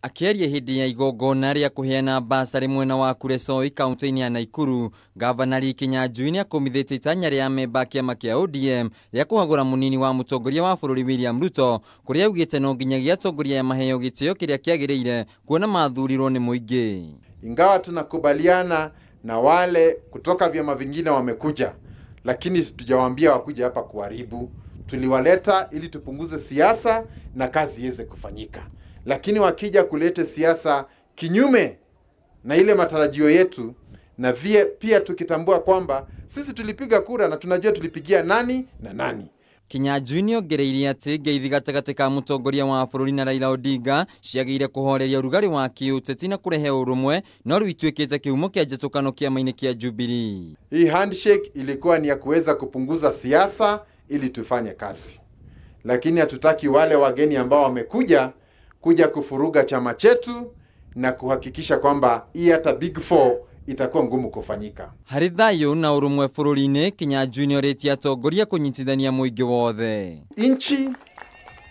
Akĩaria hĩndĩ ya igongona rĩa kũheana basarĩ mwena wa Kuresoi kaunti-inĩ ya Nakuru, Gavana Lee Kinyanjui nĩakũmithĩtie itanya rĩa amemba a kĩama kĩa ODM rĩa kũhagũra mũnini wa mũtongoria wa bũrũri William Ruto, kũrĩa augĩte no nginyagia atongoria aya maheo gĩtĩo kĩrĩa kĩagĩrĩire kuona mathurirwo nĩ mũingĩ. Ingawa tunakubaliana na wale kutoka vyama vingine wamekuja, lakini tujawaambia wakuja hapa kuharibu. Tuliwaleta ili tupunguze siasa na kazi iweze kufanyika, lakini wakija kulete siasa kinyume na ile matarajio yetu, na pia tukitambua kwamba sisi tulipiga kura na tunajua tulipigia nani na nani. Kinyanjui nĩongereire atĩ ngeithi gatagatĩ ka mũtongoria wa bũrũri na Raila Odinga ciagĩrĩire kũhoreria ũrugarĩ wa kĩũteti na kũrehe ũrũmwe, no rĩu ituĩkĩte kĩhumo kĩa njatũkano kĩama-inĩ kĩa Jubilee. Hii handshake ilikuwa ni ya kuweza kupunguza siasa ili tufanye kazi, lakini hatutaki wale wageni ambao wamekuja kuja kufuruga chama chetu na kuhakikisha kwamba hii hata Big Four itakuwa ngumu kufanyika. Harĩ thayũ na ũrũmwe bũrũri-inĩ, Kinyanjui nĩorĩtie atongoria kũnyitithania mũingĩ wothe. Nchi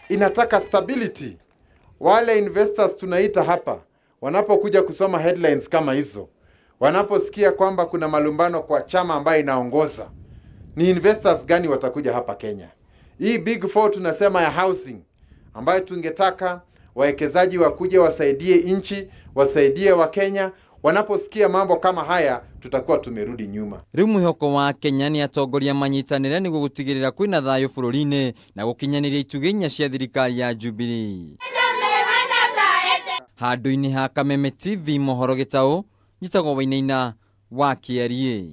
inataka stability. Wale investors tunaita hapa wanapokuja kusoma headlines kama hizo, wanaposikia kwamba kuna malumbano kwa chama ambayo inaongoza, ni investors gani watakuja hapa Kenya? Hii Big Four tunasema ya housing, ambayo tungetaka wawekezaji wakuje wasaidie nchi, wasaidie Wakenya. Wanaposikia mambo kama haya tutakuwa tumerudi nyuma. Rĩu mwĩhoko wa Kenya nĩ atongoria manyitanĩre nĩguo gũtigĩrĩra kwĩna thayũ bũrũri-inĩ na gũkinyanĩria itugĩ inya cia thirikari ya Jubilee. Handũ-inĩ ha Kameme TV mohoro gĩtaũ, njĩtagwo Wainaina wa Kĩariĩ.